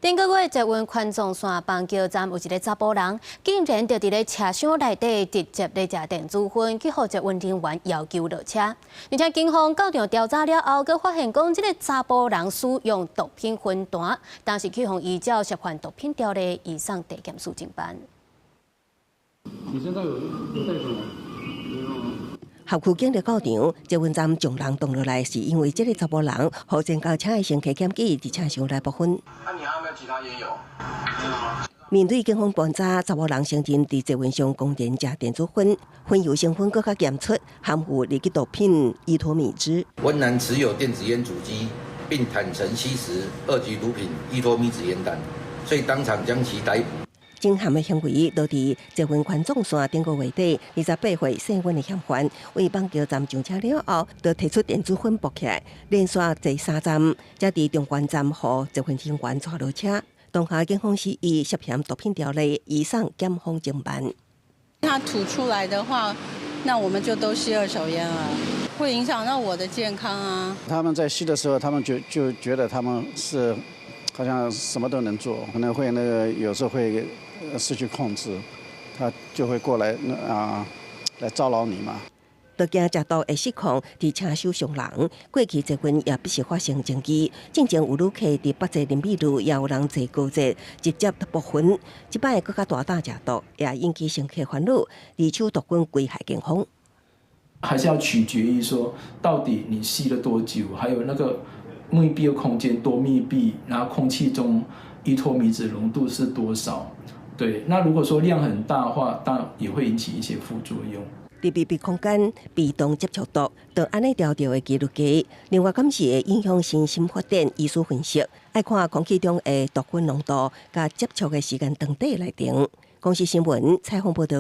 頂個月捷運環狀線板橋站有一个查埔人，竟然就佇咧車廂內底直接咧食電子薰，去予捷運人員要求落車。而且警方到場調查了後，閣發現講這个查埔人使用毒品薰彈，當時去予依照涉犯毒品條例移送地檢署偵辦。你身上有帶什麼？轄區警力到場，捷運站眾人擋落來，是因為這个查埔人予前轎車的乘客檢舉，佇車廂內爆薰。啊，你還有沒有其他菸友？面對警方盤查，查埔人承認佇捷運上公然食電子薰，薰油成分閣較檢出含有二級毒品依托咪酯。溫男持有電子菸主機，並坦承吸食二級毒品依托咪酯菸彈，所以當場將其逮捕。這項的行為，落佇捷運環狀線頂個月底，28歲姓溫的嫌犯，為板橋站上車了後，就提出電子薰爆起來，連續坐三站，才佇中環站予捷運人員帶落車。當下警方是以涉嫌毒品條例移送檢方偵辦。他吐出來的話，那我們就都吸二手菸了，會影響到我的健康啊。他們在吸的時候，他們就覺得他們是好像什麼都能做，可能會那個有時候會失去控制，他就會過來啊來騷擾你嘛。都驚食毒會失控，佇車廂傷人。過去捷運也不時發生爭議，進前有旅客佇北捷林美路，也有人坐高鐵直接爆薰，這擺閣較大膽食毒，也引起乘客煩惱。二手毒品危害健康，還是要取決於說，到底你吸了多久，還有那個密閉的空間多密閉，然後空氣中依托咪酯濃度是多少？對，那如果說量很大的話，當然也會引起一些副作用。佇密閉空間被動接觸毒，就按呢調著的幾率低。另外，監視會影響身心發展。醫師分析，愛看空氣中的毒薰濃度，佮接觸的時間長短來定。公視新聞採訪報導。